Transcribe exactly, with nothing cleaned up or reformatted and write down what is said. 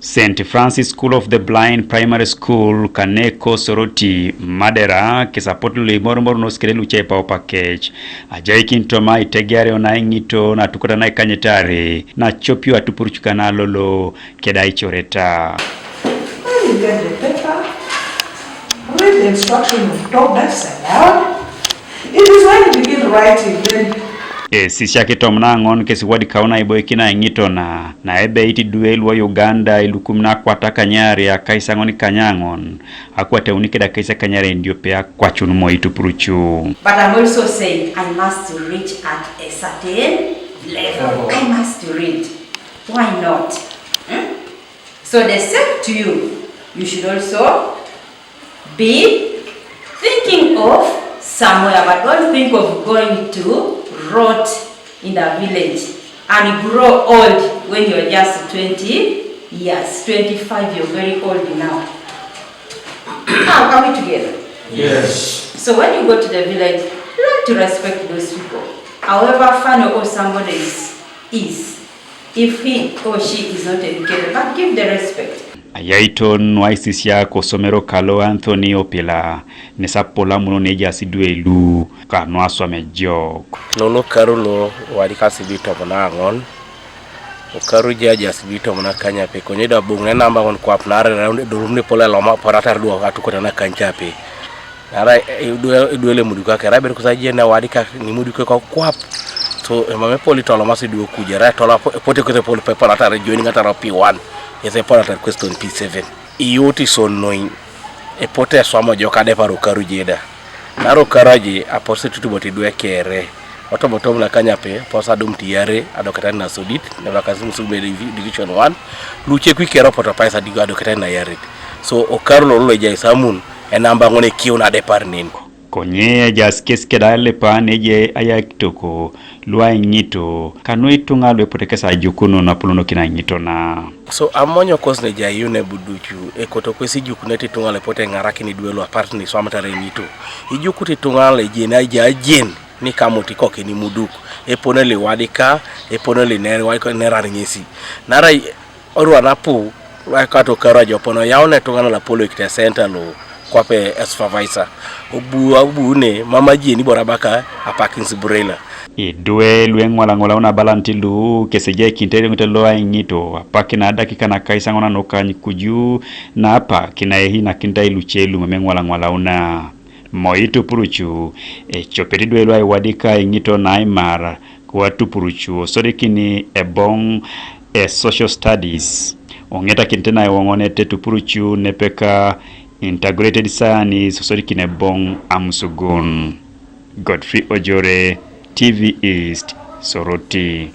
Saint Francis School of the Blind Primary School, kane ko Soroti, Madera, kisapot luli mormor nos kede luce pau pakec. Ajaikin toma itegiare ona iŋito na tukota na ikanyetari, na copio atupur cukana lolo, keda icoreta. When you get the paper, read the instruction on top, that's allowed. It is when you begin writing, then Esisiak itomon aŋon kesi wadikau na iboikina iŋito na, na ebeit idwe lu Uganda ilukum na akwata kanyari akaisaŋon kanyaŋon, akwata euni keda kaisa kanyari endiope akwacun mo itupurucu. But I'm also saying I must reach at a certain level. I must read. Why not? Hmm? So they said to you, you should also be thinking of somewhere, but don't think of going to rot in the village and grow old when you're just twenty years, twenty-five, you're very old now. Now, are we together? Yes. So when you go to the village, learn to respect those people. However funny or somebody is, is, if he or she is not educated, but give the respect. Ayaiton nuaisisia kosomero kalo Anthony Opila, nesapola muno nejas idwe lu, ka nuaswam ejok. Nono karu lo wadikasi bitom na aŋon, okaru jajas bitom na kanyape, konye da buŋ ne namba ŋon kwap nare dorum ne pole loma paratar duo atukota na kanyape. Nara idwele muduka kera ber kusa jena wadi ka ni muduka ko kwap. So emame poli tolo masi duo kujera tolo pote kete poli pe paratar joining ataro P one. Yese paratar question P seven. Iyoti son noin. Epote swamo joka de paro karu jeda. Naro karaji apose tutu boti dwe kere. Otobotom na kanyape, pos adum tiyare, adoketani na sodit, ne bakasi musugme division one. Luce kwi kero poto paisa digo adoketani na yarit. So okaru lolo lo ejai samun, enamba ŋone kiu na depar nin. Konye ejas kes keda lepa neje ayak toko, lua iŋito, kanu ituŋa lu epote kes ajukuno na pulunokina iŋito na. So amonyo kos neje ayune buducu, ekoto kwesi jukuneti ituŋa lu epote ŋarakin idwe lu apart ni swamatare iŋito. Ijukut ituŋa lu ejeni aja ajen, ni kamoti kokini muduk, epone liwadika, epone linerar ŋesi. Narai orwa napu, kato karo ajopono yaune tuŋana lapolo ikite center lo kwape supervisor. Obu, obu ne, mama jeni bora baka apakin siburela. Idwe lu eŋwalaŋwalauna balanti lu, kesejaikinite ereŋete lo aiŋito, apakina dakika na kaisaŋona nukany kuju, na apakina ehi nakinita iluce lu meme eŋwalaŋwalauna. Moi tupurucu, ecopet idwe lu aiwadika iŋito naimar, kuwa tupurucu osodikini eboŋ e social studies. Oŋetakinite naiwoŋonete tupurucu nepeka integrated science osodikini eboŋ amusugun. Godfrey Ojore, T V East, Soroti.